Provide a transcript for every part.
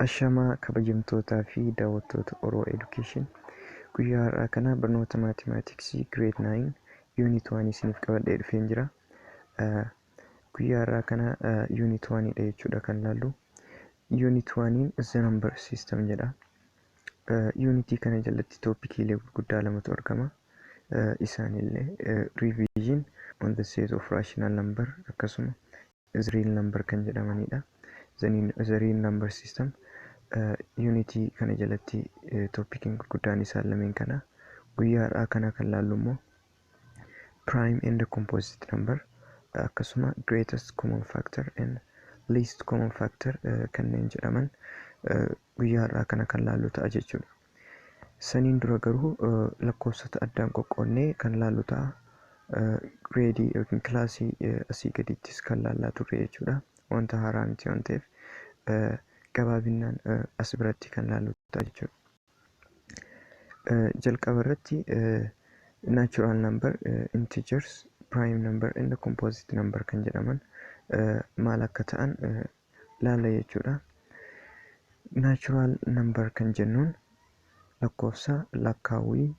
Ashamaa kabajamtootaa fi daawwattoota Oro Education, guyyaa har'aa kana barnoota maatimaatiksii grade 9 unit 1 isiniif qabadhee dhufeen jira. Guyyaa har'aa kana unit 1 dha jechuudha kan laallu. Unit 1 the number system jedha. Unitii kana jalatti toopikiilee gurguddaa lamatu argama. Isaanillee revision on the set of rational number akkasuma the real number kan jedhamanidha. The real number system unitii kana jalatti toopikiin gurguddaan isaan lameen kana. Guyyaa har'aa kana kan laallu immoo prime and composite number akkasuma greatest common factor and least common factor kanneen jedhaman guyyaa har'aa kana kan laallu ta'a jechuudha. Saniin dura garuu lakkoofsota addaan qoqqoodnee kan laallu ta'a. Gireedii yookiin kilaasii asii gadiittis kan laallaa turre jechuudha. Wanta haaraa miti waan ta'eef gabaabinnaan as biratti kan laallu ta'a jechuudha. Jalqaba irratti natural number, integers, prime number and composite number kan jedhaman maal akka ta'an laalla jechuudha. Natural number kan jennuun lakkoofsa lakkaawwii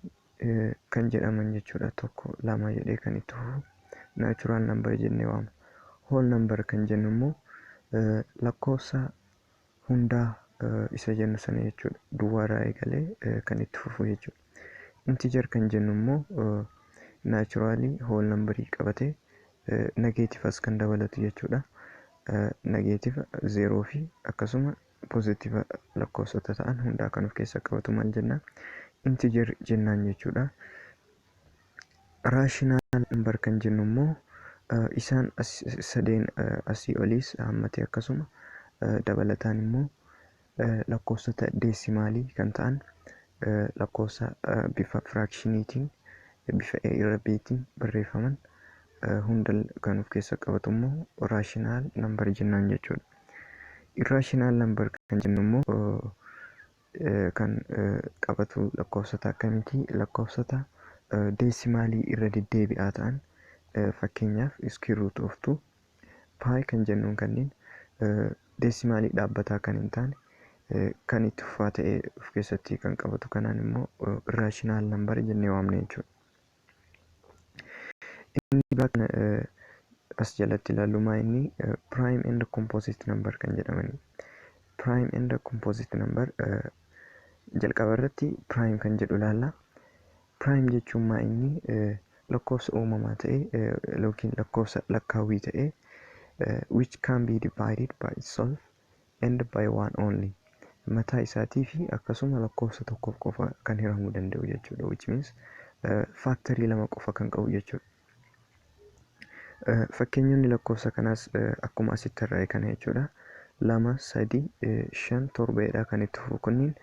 kan jedhaman jechuudha. Tokko, lama jedhee kan itti fufu natural number jennee waamna. Whole number kan jennu immoo lakkoofsa hundaa isa jennu sana jechuudha. Duwwaarraa eegalee kan itti fufu jechuudha. Integer kan jennu immoo naturally whole numberii qabatee negeetivas kan dabalatu jechuudha. Negeetiva, zeeroo fi akkasuma pozitiiva lakkoofsota ta'an hundaa kan of keessaa qabatu maal jenna? Integer jennaan jechuudha. Rational number kan jennu immoo isaan sadeen asii oliis hammatee akkasuma dabalataan immoo lakkoofsota deesimaalii kan ta'an, lakkoofsa bifa firaakshiniitiin bifa A irra B'tiin barreeffaman hunda kan of keessa qabatu immoo rational number jennaan jechuudha. Irrational number kan jennu immoo kan qabatu lakkoofsota akkamiiti? Lakkoofsota deesimaalii irra deddeebi'aa ta'an, fakkeenyaaf square root of 2, pi kan jennuun kanneen deesimaalii dhaabbataa kan hin taane kan itti fufaa ta'e of keessatti kan qabatu kanaan immoo irrational number jennee waamna jechuudha. Inni biraa kan as jalatti ilaallu maa inni prime and composite number kan jedhamani. Prime and composite number, jalqaba irratti prime kan jedhu ilaalla. Prime jechuun maa inni lakkoofsa uumamaa ta'e yookiin lakkoofsa lakkaawwii ta'e which can be divided by itself and by one only. Mataa isaatii fi akkasuma lakkoofsa tokkoof qofa kan hiramuu danda'u jechuudha. Which means factorii lama qofa kan qabu jechuudha. Fakkeenyonni lakkoofsa kanaas akkuma asitti tarraa'e kana jechuudha. Lama, sadi, shan, torbeedha kan itti fufu kunniin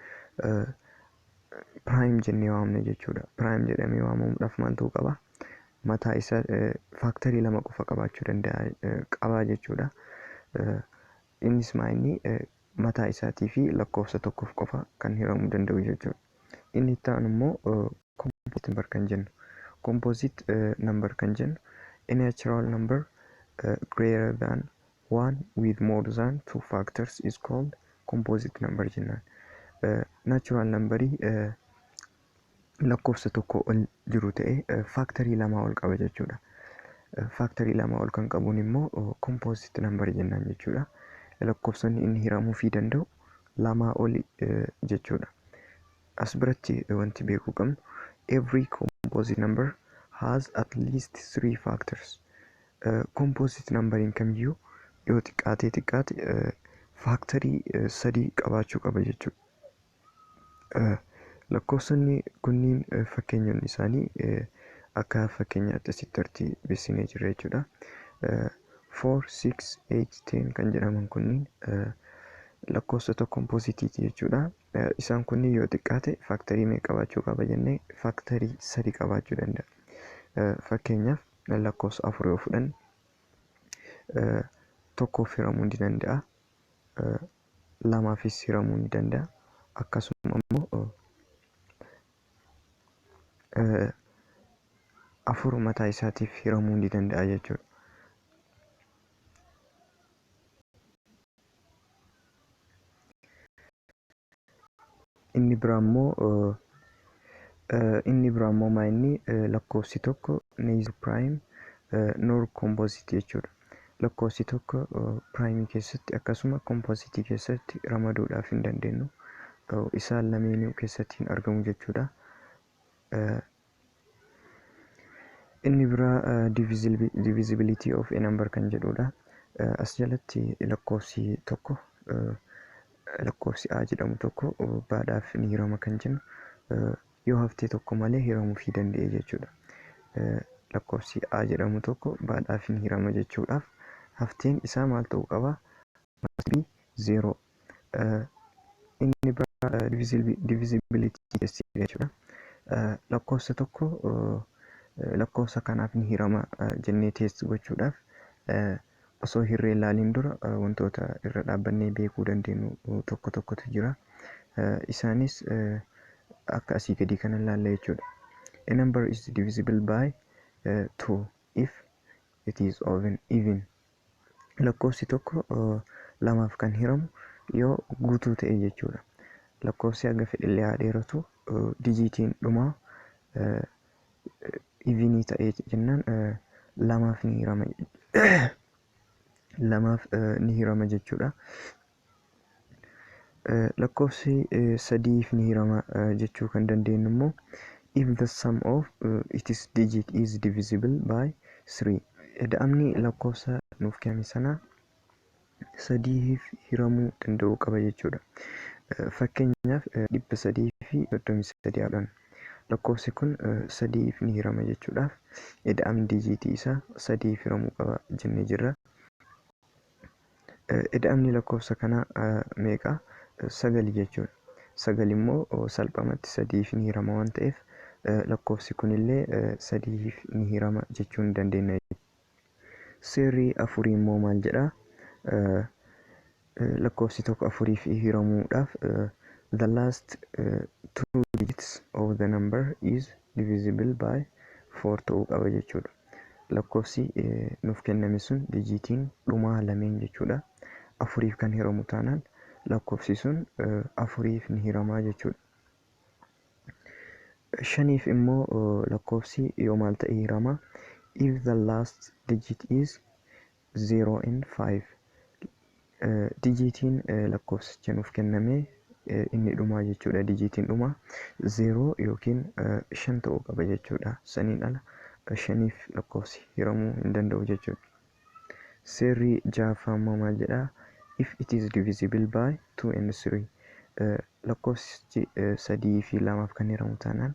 prime jennee waamna jechuudha. Prime jedhamee waamamuudhaaf maal ta'uu qaba? Mataa isaa factorii lama qofa qabaachuu danda'a qabaa jechuudha. Innis maa inni mataa isaatii fi lakkoofsa tokkoof qofa kan hiramuu danda'u jechuudha. Inni itti aanu immoo composite number kan jennu. Composite number kan jennu a natural number greater than one with more than two factors is called composite number jennaan. Natural numberii lakkoofsa tokko ol jiru ta'e factorii lamaa ol qaba jechuudha. Factorii lamaa ol kan qabuun immoo composite number jennaan jechuudha. Lakkoofsonni inni hiramuufii danda'u lamaa oli jechuudha. As biratti wanti beekuu qabnu every composite number has at least three factors. Composite numberiin kamiyyuu yoo xiqqaatee xiqqaate factorii sadii qabaachuu qaba jechuudha. Lakkoofsonni kunniin fakkeenyonni isaanii akka fakkeenyaatti asitti tartiibessinee jirra jechuudha. 4, 6, 8, 10 kan jedhaman kunniin lakkoofsota kompoozitiiti jechuudha. Isaan kunniin yoo xiqqaate factorii meeqa qabaachuu qaba jennee, factorii sadi qabaachuu danda'a. Fakkeenyaaf lakkoofsa 4 yoo fudhanne tokkoof hiramuu ni danda'a. Lamaafis hiramuu ni danda'a. Akkasuma immoo 4 mataa isaatiif hiramuu ni danda'a jechuudha. Inni biraa immoo maa inni lakkoofsi tokko neither prime nor composite jechuudha. Lakkoofsi tokko piraayimii keessatti akkasuma kompoositii keessatti ramaduudhaaf hin dandeenyu. Isaan lameenuu keessatti hin argamu jechuudha. Inni biraa divisibility of a number kan jedhudha. As jalatti lakkoofsi tokko, lakkoofsi A jedhamu tokko baadhaaf ni hirama kan jennu yoo haftee tokko malee hiramuufii danda'e jechuudha. Lakkoofsi A jedhamu tokko baadhaaf ni hirama jechuudhaaf hafteen isaa maal ta'uu qaba? Must be zero. Inni biraa divisibility test jechuudha. Lakkoofsa tokko lakkoofsa kanaaf ni hirama jennee test gochuudhaaf osoo hirree ilaaliin dura wantoota irra dhaabbannee beekuu dandeenyu tokko tokkotu jira. Isaanis akka asii gadii kana ilaalla jechuudha. A number is divisible by 2 if it is even. Lakkoofsi tokko lamaaf kan hiramu yoo guutuu ta'e jechuudha. Lakkoofsi haga fedhillee haa dheeratu, dijiitiin dhumaa evenii ta'e jennaan lamaaf ni hirama, lamaaf ni hirama jechuudha. Lakkoofsi sadiif ni hirama jechuu kan dandeenyu immoo if the sum of its digit is divisible by 3. Ida'amni lakkoofsa nuuf kenname sana sadiif hiramuu danda'uu qaba jechuudha. Fakkeenyaaf 333 haadhaan lakkoofsi kun sadiif ni hirama jechuudhaaf ida'amni dijiitii isaa sadiif hiramuu qaba jennee jirra. Ida'amni lakkoofsa kanaa meeqa? Sagali jechuudha. Sagal immoo salphumatti sadiif ni hirama waan ta'eef lakkoofsi kunillee sadiif ni hirama jechuu ni dandeenya. Seerri afurii immoo maal jedhaa? Lakkoofsi tokko afuriif hiramuudhaaf the last two digits of the number is divisible by 4 ta'uu qaba jechuudha. Lakkoofsi nuuf kenname sun dijiitiin dhumaa lameen jechuudha. Afuriif kan hiramu taanaan lakkoofsi sun afuriif ni hiramaa jechuudha. Shaniif immoo lakkoofsi yoo maal ta'e hirama? If the last digit is 0 and 5. Dijiitiin lakkoofsicha nuuf kenname inni dhumaa jechuudha. Dijiitiin dhumaa 0 yookiin 5 ta'uu qaba jechuudha. Saniin ala shaniif lakkoofsi hiramuu hin danda'u jechuudha. Seerri ja'affaa immoo maal jedhaa? If it is divisible by 2 and 3. Lakkoofsichi sadii fi lamaaf kan hiramu taanaan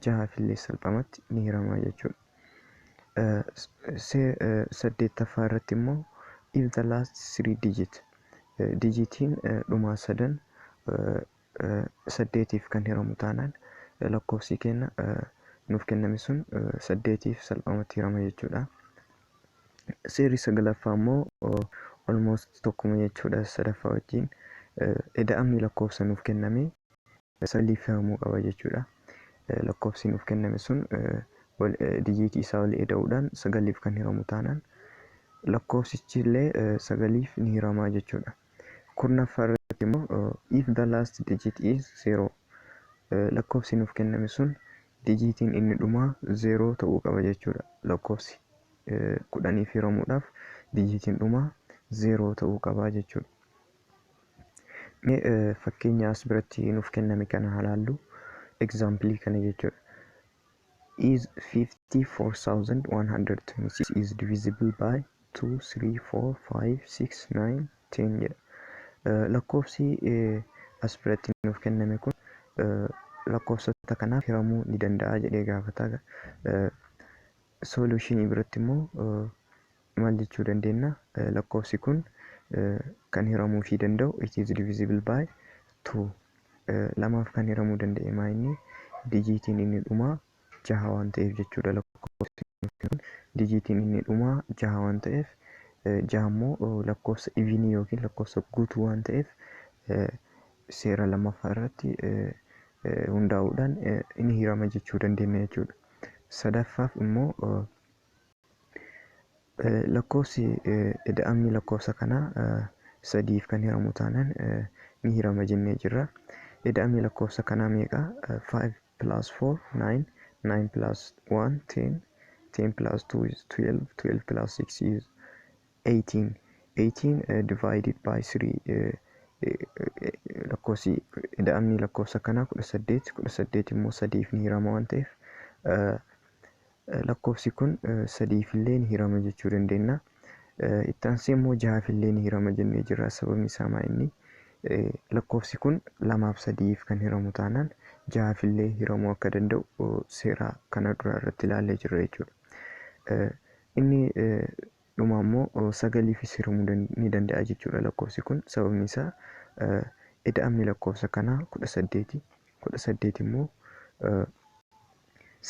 jahaaf illee salphumatti ni hirama jechuudha. Saddeettaffaa irratti immoo if the last three digit, dijiitiin dhumaa sadan saddeetiif kan hiramu taanaan lakkoofsi kenna nuuf kenname sun saddeetiif salphumatti hirama jechuudha. Seerri sagalaffaa immoo almost tokkuma jechuudha sadaffaa wajjin, ida'amni lakkoofsa nuuf kenname sagaliif hiramuu qaba jechuudha. Lakkoofsi nuuf kenname sun dijiitii isaa walii ida'uudhaan sagaliif kan hiramu taanaan lakkoofsichi illee sagaliif ni hiramaa jechuudha. 10ffaa irratti immoo if the last digit is zero, lakkoofsi nuuf kenname sun dijiitiin inni dhumaa zeeroo ta'uu qaba jechuudha. Lakkoofsi 10f hiramuudhaaf dijiitiin dhumaa zeeroo ta'uu qaba jechuudha. Mee fakkeenya as biratti nuuf kenname kana haa ilaallu. Example kana jechuudha. Is 54,126 is divisible by 2, 3, 4, 5, 6, 9, 10 jedha. Lakkoofsi as biratti nuuf kenname kun lakkoofsota kanaaf hiramuu ni danda'a jedhee gaafata. Solutionii biratti immoo maal jechuu dandeenya? Lakkoofsi kun kan hiramuufii danda'u it is divisible by 2. Lamaaf kan hiramuu danda'e maa inni dijiitiin inni dhumaa jaha waan ta'eef jechuudha. Lakkoofsi kun dijiitiin inni dhumaa jaha waan ta'eef, jaha immoo lakkoofsa evenii yookiin lakkoofsa guutuu waan ta'eef seera lammaffaa irratti hundaa'uudhaan inni hirama jechuu dandeenya jechuudha. Sadaffaaf immoo lakkoofsi ida'amni lakkoofsa kanaa sadiif kan hiramu taanaan ni hirama jennee jirra. Ida'amni lakkoofsa kanaa meeqa? 5 plus 4 9, 9 plus 1 10, 10 plus 2 is 12, 12 plus 6 is 18. 18 divided by 3, lakkoofsi ida'amni lakkoofsa kanaa 18, 18 immoo sadiif ni hirama waan ta'eef lakkoofsi kun sadiif illee ni hirama jechuu dandeenya. Itti aansee immoo jahaaf illee ni hirama jennee jirra. Sababni isaa maa inni lakkoofsi kun lamaaf sadiif kan hiramu taanaan jahaaf illee hiramuu akka danda'u seera kana dura irratti ilaallee jirra jechuudha. Inni dhuma immoo sagaliifis hiramuu ni danda'a jechuudha lakkoofsi kun. Sababni isaa ida'amni lakkoofsa kanaa 18. 18 immoo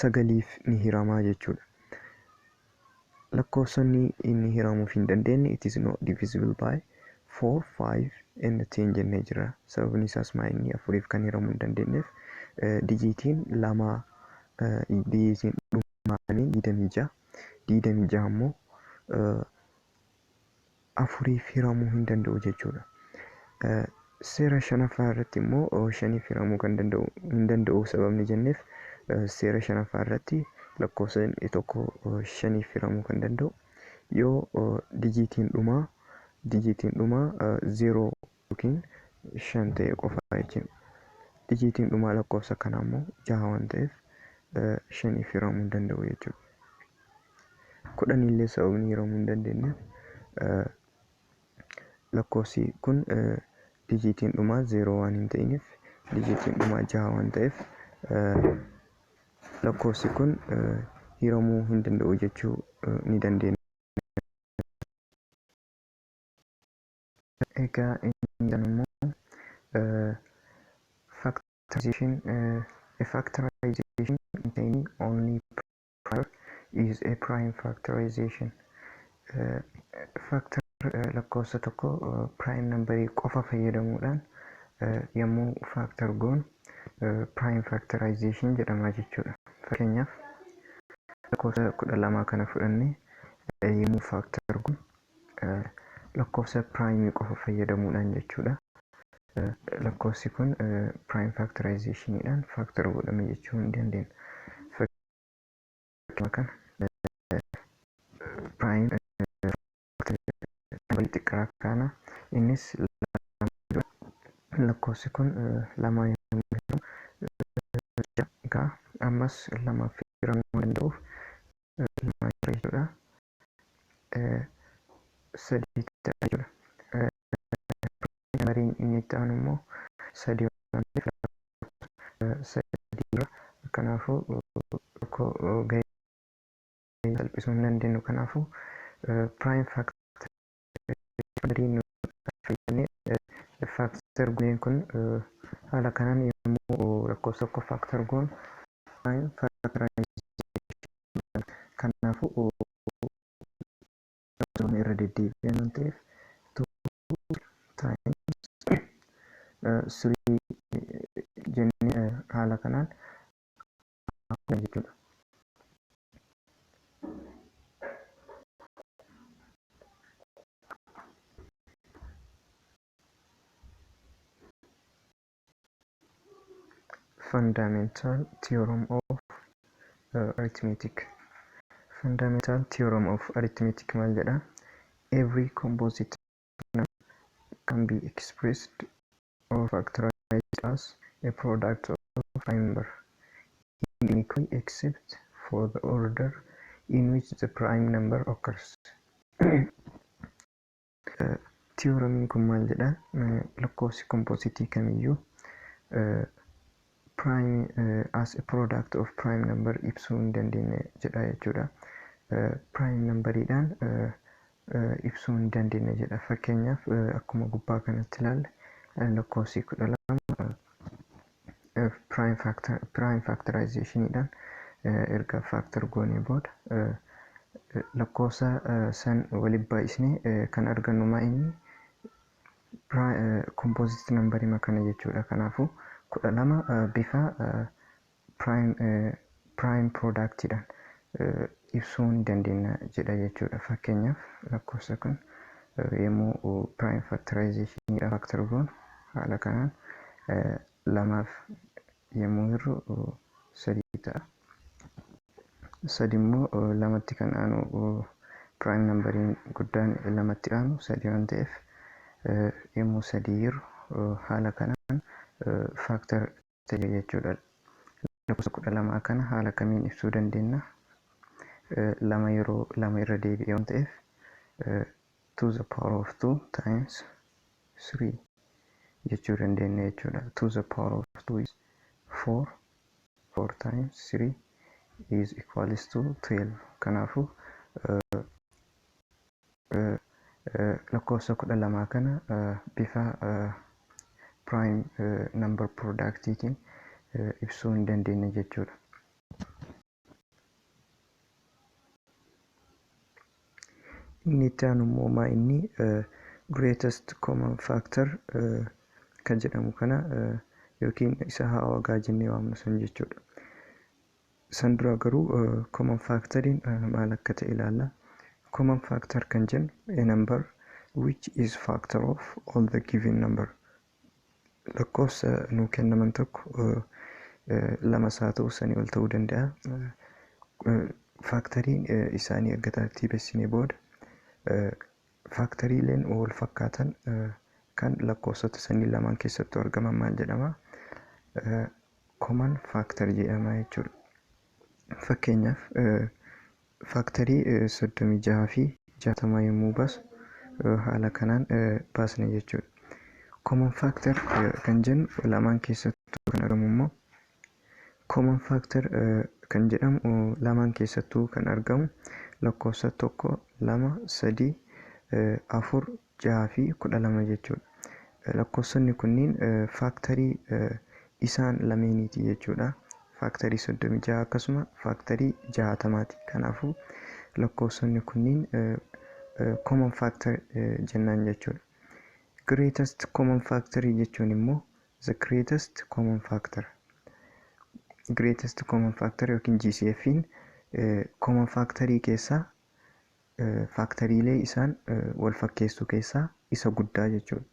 sagaliif ni hiramaa jechuudha. Lakkoofsonni inni hiramuuf hin dandeenye, it is not divisible by 4, 5 and 10 jennee jira. Sababni isaas maa inni afuriif kan hiramuu hin dandeenyeef dijiitiin lama, dijiitiin dhumaanii 26, 26 immoo afuriif hiramuu hin danda'u jechuudha. Seera shanaffaa irratti immoo shaniif hiramuu kan danda'u hin danda'u sababni jenneef, seera shanaffaa irratti lakkoofsa tokko shaniif hiramuu kan danda'u yoo dijiitiin dhumaa 0 yookiin 5 ta'e qofa jechuudha. Dijiitiin dhumaa lakkoofsa kanaa immoo jaha waan ta'eef shaniif hiramuu hin danda'u jechuudha. Kudhanillee sababni hiramuu hin dandeenyeef lakkoofsi kun dijiitiin dhumaa 0 waan hin ta'iniif, dijiitiin dhumaa jaha waan ta'eef lakkoofsi kun hiramuu hin danda'u jechuu ni dandeenya. Egaa inni immoo factorization. A factorization containing only prime is a prime factorization. Factor lakkoofsa tokko prime numberii qofa fayyadamuudhaan yommuu factor goonu prime factorization jedhama jechuudha. Fakkeenyaaf, lakkoofsa 12 kana fudhannee yommuu factor goonu lakkoofsa prime qofa fayyadamuudhaan jechuudha. Lakkoofsi kun prime factorizationidhaan factor godhame jechuu ni dandeenya. Fakkeenyaaf, kana prime xiqqaa kana, innis lakkoofsi kun lama yommuu hiramu ga'a. Ammas lamaaf hiramuu danda'uuf lama jechuudha. Sadii ta'a jechuudha. Nambariin inni itti aanu immoo sadii waan ta'eef sadii. Kanaafuu tokko gahee salphisuu hin dandeenyu. Kanaafuu prime factorii factor gooneen kun haala kanaan yommuu lakkoofsa tokko factor goonu prime factorization. Kanaafuu irra deddeebi'an waan ta'eef 2 times 3 jennee haala kanaan jechuudha. Fundamental theorem of arithmetic. Fundamental theorem of arithmetic maal jedha? Every composite number can be expressed or factorized as a product of prime number in any except for the order in which the prime number occurs. Theoremiin kun maal jedha? Lakkoofsi composite kamiyyuu prime as a product of prime number ibsuu hin dandeenya jedha jechuudha. Prime numberiidhaan ibsuu hin dandeenya jedha. Fakkeenyaaf, akkuma gubbaa kanatti ilaalle lakkoofsi 12 prime factorizationidhaan erga factor goonee booda lakkoofsa san walitti baay'isnee kan argannu maa inni composite numberii kana jechuudha. Kanaafuu 12 bifa prime productidhaan ibsuu ni dandeenya jedha jechuudha. Fakkeenyaaf, lakkoofsa kun yommuu prime factorizationidhaan factor goonu haala kanaan Lamaaf yommuu hirru sadii ta'a. Sadi immoo lamatti kan aanu, prime numberiin guddaan lamatti aanu sadi waan ta'eef, yommuu sadii hirru haala kanaan factor ta'e jechuudha. Lakkoofsa 12 kana haala kamiin ibsuu dandeenya? Lama yeroo lama irra deebi'e waan ta'eef, 2 the power of 2 times 3 jechuu dandeenya jechuudha. 2 the power of 2 is 4, 4 times 3 is equals to 12. Kanaafuu lakkoofsa 12 kana bifa prime number productiitiin ibsuu hin dandeenya jechuudha. Inni itti aanu immoo maa inni greatest common factor kan jedhamu kana yookiin isa haawagaa jennee waamnu san jechuudha. San dura garuu common factoriin maal akka ta'e ilaalla. Common factor kan jennu a number which is factor of all the given number. Lakkoofsa nuu kennaman tokko, lamas haa ta'u sanii ol ta'uu danda'a. Factoriin isaanii erga tartiibessinee booda, factoriileen wal fakkaatan kan lakkoofsota sanii lamaan keessattuu argaman maal jedhama? Common factor jedhama jechuudha. Fakkeenyaaf, factorii 36 fi 60 yommuu baasu haala kanaan baasna jechuudha. Common factor kan jennu lamaan keessattuu kan argamu immoo, common factor kan jedhamu lamaan keessattuu kan argamu lakkoofsa tokko, lama, sadii, afur, jaha fi 12 jechuudha. Lakkoofsonni kunniin factorii isaan lameeniiti jechuudha. Factorii 36 akkasuma factorii 60ti. Kanaafuu lakkoofsonni kunniin common factor jennaan jechuudha. Greatest common factor jechuun immoo the greatest common factor. Greatest common factor yookiin GCF'n common factorii keessaa factoriilee isaan wal fakkeessu keessaa isa guddaa jechuudha.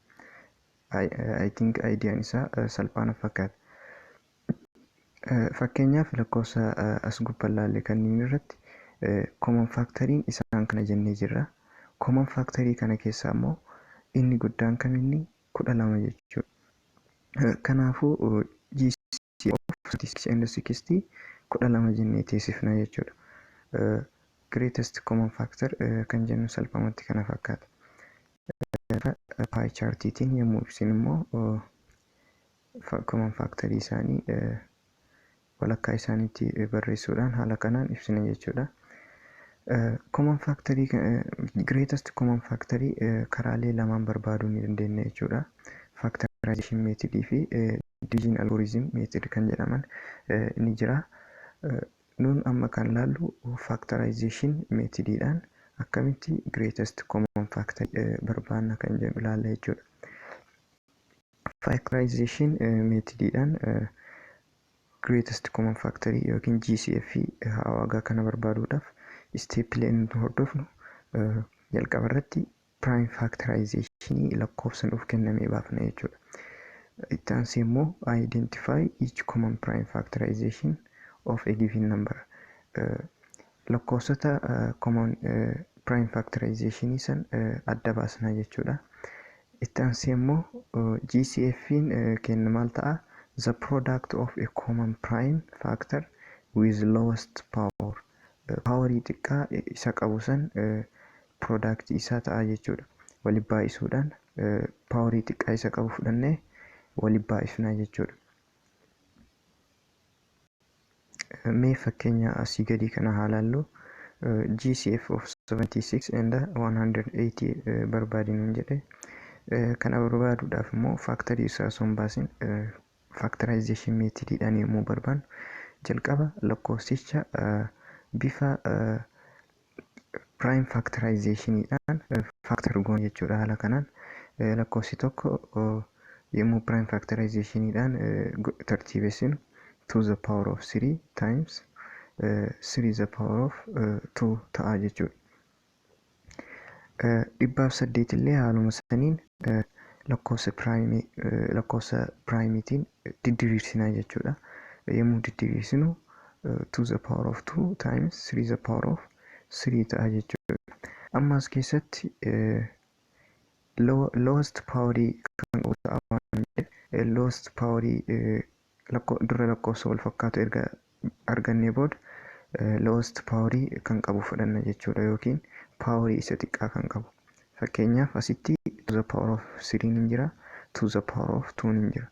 I think ideaan isaa salphaa fakkaata. Fakkeenyaaf, lakkoofsa as gubbaa ilaalle kanneen irratti common factoriin isaan kana jennee jirra. Common factorii kana keessaa immoo inni guddaan kaminni? 12 jechuudha. Kanaafuu GCF of 36 and 60 12 jennee teessifna jechuudha. Greatest common factor kan jennu salphumatti kana fakkaata. Pie chartiitiin yommuu ibsinu immoo common factorii isaanii walakkaa isaaniitti barreessuudhaan haala kanaan ibsina jechuudha. Common factorii, greatest common factorii karaalee lamaan barbaaduu ni dandeenya jechuudha. Factorization method fi division algorithm method kan jedhaman ni jira. Nuun amma kan laallu factorization methodidhaan akkamitti greatest common factor barbaanna kan jedhu ilaalla jechuudha. Factorization methodidhaan greatest common factor yookiin GCF hawaagaa kana barbaaduudhaaf stepilee nuti hordofnu, jalqaba irratti prime factorization lakkoofsa nuuf kennamee baafna jechuudha. Itti aansee immoo identify each common prime factorization of a given number. Lakkoofsota common prime factorization san adda baasna jechuudha. Itti aansee immoo GCF'n kenna maal ta'a? The product of a common prime factor with lowest power. Powerii xiqqaa isa qabu san product isaa ta'a jechuudha. Walitti baay'isuudhaan powerii xiqqaa isa qabu fudhannee walitti baay'ifna jechuudha. Mee fakkeenya asii gadii kana haa ilaallu. GCF of 76 and 180 barbaadi nuun jedhe. Kana barbaaduudhaaf immoo factorii isaa osoo hin baasin factorization methodidhaan yommuu barbaannu, jalqaba lakkoofsicha bifa prime factorizationidhaan factor goona jechuudha. Haala kanaan lakkoofsi tokko yommuu prime factorizationidhaan tartiibessinu 2 the power of 3 times 3 the power of 2 ta'a jechuudha. 108 illee haaluma saniin Lakkoofsa piraayimii lakkoofsa piraayimiitiin diddiriirsinaa jechuudha. Yommuu diddiriirsinu 2 the power of 2 times 3 the power of 3 ta'a jechuudha. Amma as keessatti lowest powerii kan qabu ta'a waan jedheef, lowest powerii dura lakkoofsa wal fakkaatu erga argannee booda lowest powerii kan qabu fudhanna jechuudha, yookiin powerii isa xiqqaa kan qabu. Fakkeenyaaf, asitti 2 the power of 3 ni jira, 2 the power of 2 ni jira.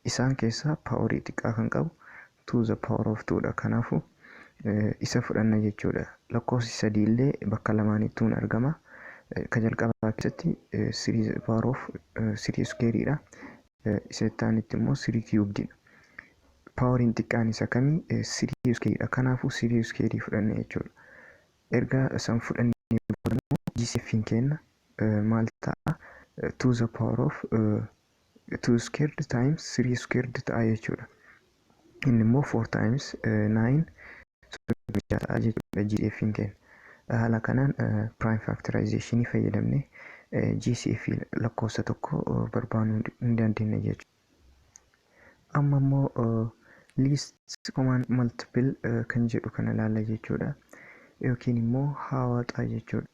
Isaan keessaa powerii xiqqaa kan qabu 2 the power of 2 dha. Kanaafuu isa fudhanna jechuudha. Lakkoofsi sadii illee bakka lamaanittuu ni argama. Ka jalqabaa keessatti 3 the power of 3 square dha. Isa itti aanutti immoo 3 cubed dha. Poweriin xiqqaan isa kamii? 3 square dha. Kanaafuu 3 square fudhanne jechuudha. Erga san fudhannee booda immoo GCF kenna maal ta'a? 2 the power of 2 squared times 3 squared ta'a jechuudha. Inni immoo 4 times 9 ta'a jechuudha GCF kenna. Haala kanaan prime factorization fayyadamnee GCF lakkoofsa tokko barbaaduu ni dandeenya jechuudha. Amma immoo least common multiple kan jedhu kana ilaalla jechuudha. Yookiin immoo haawaxaa jechuudha.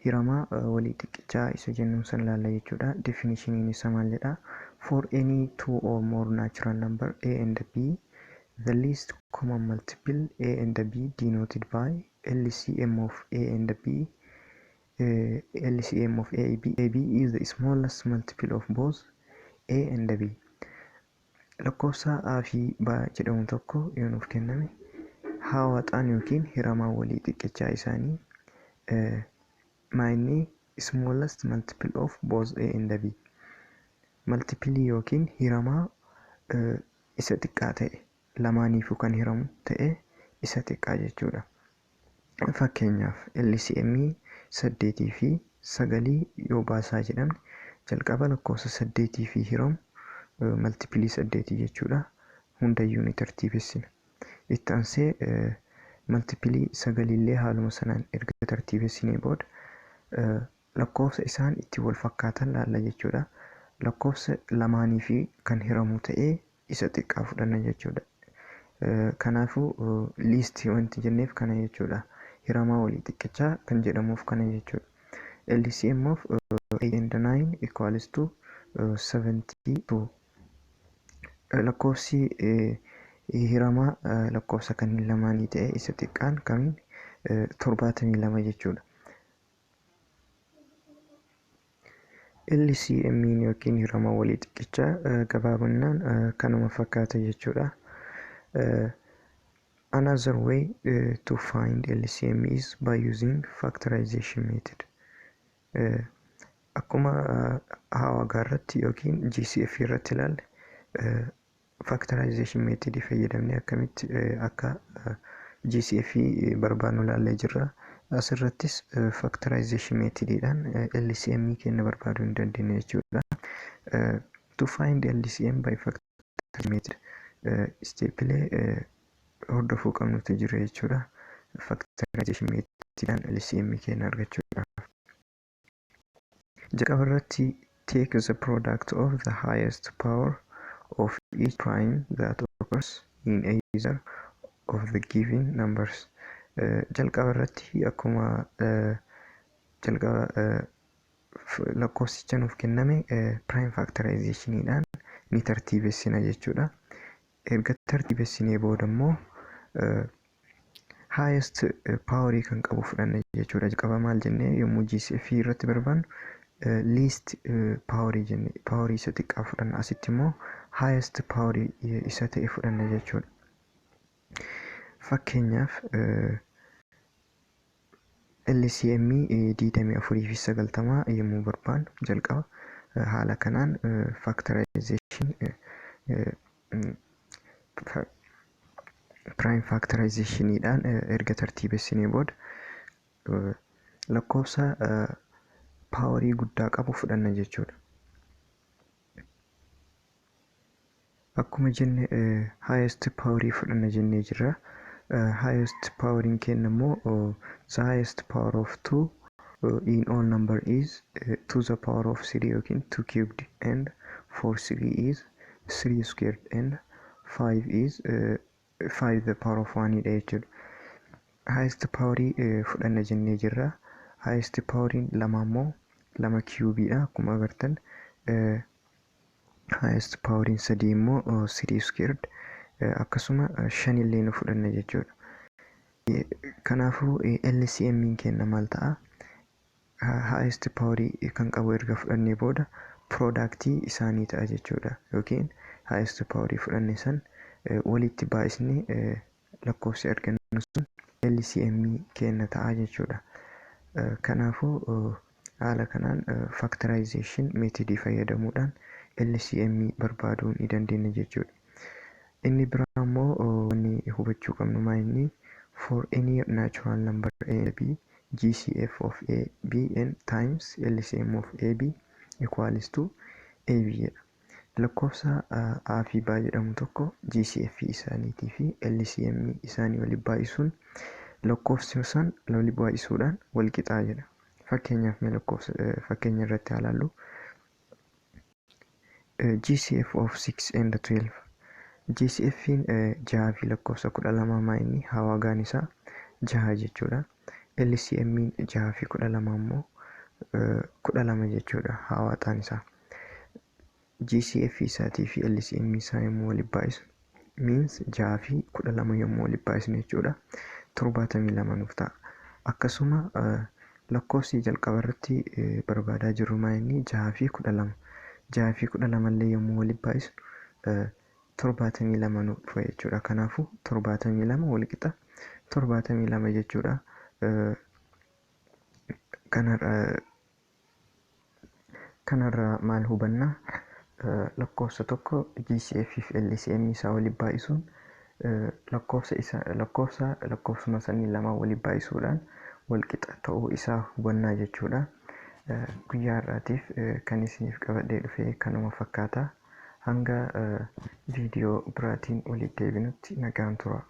Hiramaa walii xiqqichaa isa jennuun san ilaalla jechuudha. Definitioniin isaa maal jedhaa? For any two or more natural number a and b, the least common multiple a and b, denoted by LCM of a and b, LCM of a b, a b is the smallest multiple of both a and b. Lakkoofsa A fi B jedhamu tokko yoo nuuf kenname, haawaxaan yookiin hiramaa walii xiqqichaa isaanii maayinni smallest multiple of both A and B. Multiplii yookiin hiramaa isa xiqqaa ta'e, lamaaniifuu kan hiramu ta'e, isa xiqqaa jechuudha. Fakkeenyaaf, LCM 8 fi 9 yoo baasaa jedhamne, jalqaba lakkoofsa 8 fi hiramu, multiplii 8 jechuudha. Hundayyuu ni tartiibessina. Itti aansee multiplii 9illee haaluma sanaan erga tartiibessinee booda lakkoofsa isaan itti wal fakkaatan laalla jechuudha. Lakkoofsa lamaanii fi kan hiramu ta'ee isa xiqqaa fudhanna jechuudha. Kanaafuu least wanti jenneef kana jechuudha. Hiramaa walii xiqqichaa kan jedhamuuf kana jechuudha. LCM of 8 and 9 equals to 72. Lakkoofsi hiramaa lakkoofsa kanneen lamaanii ta'e isa xiqqaan kamiin? 72 jechuudha. LCM yookiin hiramaa walii xiqqichaa gabaabinaan kanuma fakkaata jechuudha. Another way to find LCM is by using factorization method. Akkuma haawagaa irratti yookiin GCF irratti ilaalle, factorization method fayyadamnee akkamitti akka GCF barbaannu ilaallee jirra. Asirrattis factorization methodidhaan LCM kenna barbaaduu hin dandeenya jechuudha. To find LCM by factorization method, stepilee hordofuu qabnutu jira jechuudha. Factorization methodidhaan LCM kenna argachuudhaaf. Jalqaba irratti, take the product of the highest power of each prime that occurs in either of the given numbers. Jalqaba irratti akkuma jalqaba lakkoofsicha nuuf kenname prime factorizationidhaan ni tartiibessina jechuudha. Erga tartiibessinee booda immoo highest powerii kan qabu fudhanna jechuudha. Jalqaba maal jennee yommuu GCF irratti barbaannu? Least powerii jenne, powerii isa xiqqaa fudhanna. Asitti immoo highest powerii isa ta'e fudhanna jechuudha. Fakkeenyaaf, LCM 24 fi 90 yommuu barbaannu, jalqaba haala kanaan factorization, prime factorizationidhaan erga tartiibessinee booda lakkoofsa powerii guddaa qabu fudhanna jechuudha. Akkuma jenne highest powerii fudhanna jennee jirra. Highest poweriin keenya immoo the highest power of 2 in all number is 2 the power of 3 yookiin 2 cubed, and 4 3 is 3 squared, and 5 is 5 the power of 1 dha jechuudha. Highest powerii fudhanna jennee jirra. Highest poweriin lama immoo 2 cubeiidha akkuma agartan. Highest poweriin sadii immoo 3 squared, akkasuma shanillee nu fudhanna jechuudha. Kanaafuu LCM kenna maal ta'a? Highest powerii kan qabu erga fudhannee booda productii isaanii ta'a jechuudha. Yookiin highest powerii fudhanne san walitti baay'isnee lakkoofsi argannu sun LCM kenna ta'a jechuudha. Kanaafuu haala kanaan factorization methodii fayyadamuudhaan LCM barbaaduu ni dandeenya jechuudha. Inni biraa immoo wanni hubachuu qabnu maa inni, for any natural number A B, GCF of A B n times LCM of A B equals to A B jedha. Lakkoofsa A fi B jedhamu tokko GCF isaaniitii fi LCM isaanii waliin baay'isuun, lakkoofsi san waliin baay'isuudhaan wal qixaa jedha. Fakkeenyaaf mee lakkoofsa fakkeenya irratti haa ilaallu. GCF of 6 and 12. GCF'n 6 fi lakkoofsa 12 maa inni, hawaagaan isaa 6 jechuudha. LCM'n 6 fi 12 immoo 12 jechuudha hawaaxaan isaa. GCF isaatii fi LCM isaa yommuu waliin baay'isu, means 6 fi 12 yommuu waliin baay'isnu jechuudha, 72 nuuf ta'a. Akkasuma lakkoofsi jalqaba irratti barbaadaa jirru maa inni, 6 fi 12. 6 fi 12 illee yommuu waliin baay'isnu 72 nuuf dhufa jechuudha. Kanaafuu 72 wal qixa 72 jechuudha. Kanarraa maal hubannaa? Lakkoofsa tokko GCF fi LCM isaa waliin baay'isuun lakkoofsa isa lakkoofsa lakkoofsuma sanii lama waliin baay'isuudhaan wal qixa ta'uu isaa hubannaa jechuudha. Guyyaa har'aatiif kan isiniif qabadhee dhufe kanuma fakkaata. Hanga viidiyoo biraatiin walitti deebinutti nagaan tura.